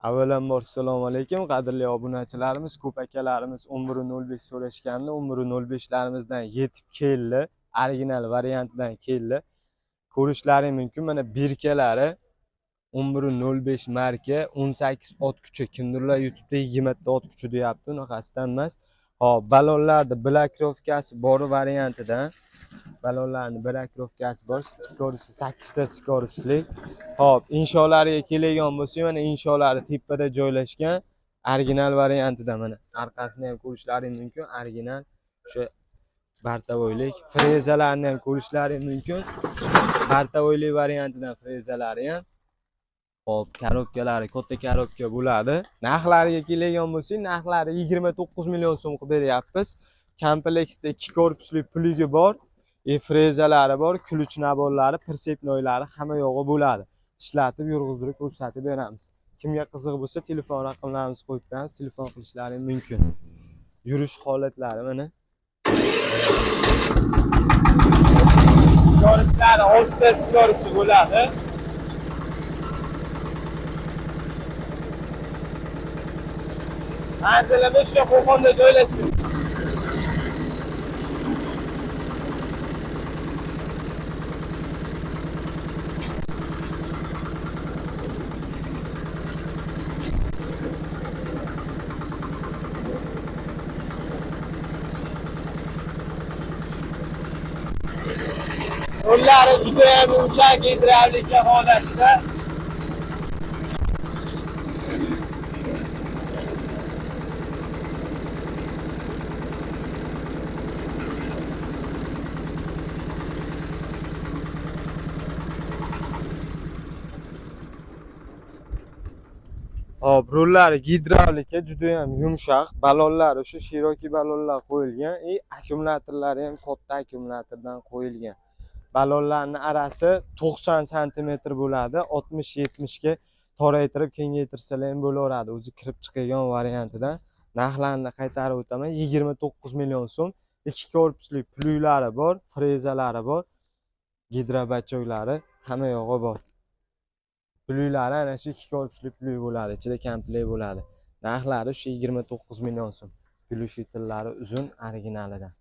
Avvalambor assalomu alaykum qadrli obunachilarimiz, ko'p akalarimiz 11.05 so'rashgandi. 11.05 larimizdan yetib keldi. Original variantidan keldi. Ko'rishlaring mumkin, mana бирка lari 11.05 marka, 18 ot kuchi. Kimdirlar YouTube'da 20 ta ot kuchi deyapti, unaqasidan emas. Hop, balonlarni блокировка si bor variantidan. Balonlarni блокировка si bor. Скорость i 8 ta скорость lik. Hop, insholariga keladigan bo'lsak, mana insholari tepada joylashgan, original variantida mana orqasini ham ko'rishlaring mumkin. Original o'sha бортовой lik frezalarni ham ko'rishlaring mumkin. Бортовой lik variantidan frezalari ham. Hop, коробка lari katta коробка bo'ladi. Narxlariga keladigan bo'lsak, narxlari 29 million so'm qilib beryapmiz. Komplektda ikki korpusli плуг i bor, frezalari bor, ключ набор lari, прицепной lari hamma yog'i bo'ladi. Ishlatib, yurg'izdirib ko'rsatib beramiz. Kimga qiziq bo'lsa, telefon raqamlarimizni qo'yib qo'yamiz, telefon qilishlari mumkin. Yurish holatlari mana. Скорость lari 6 ta скорость i bo'ladi. Manzilimiz shu Qo'qonda joylashgan. Yo'llari juda ham yumshaq, gidravlika holatda. Hop, rullari gidravlika, juda ham yumshoq, balonlari shu широкий balonlar qo'yilgan и akkumulyatorlari ham katta akkumulyatordan qo'yilgan. Balonlarni arasi 90 santimetr bo'ladi, 60-70 ga toraytirib kengaytirsalar ham bo'laveradi. O'zi kirib chiqadigan variantidan. Narxlarini qaytarib o'taman. 29 million so'm. Ikki korpusli плуг lari bor, frezalari bor, гидробачок lari hamma yog'i bor. Плуг lari ana shu ikki korpusli плуг bo'ladi, ichida komplekt bo'ladi. Narxlari shu 29 million so'm. Глушитель lari uzun, originalidan.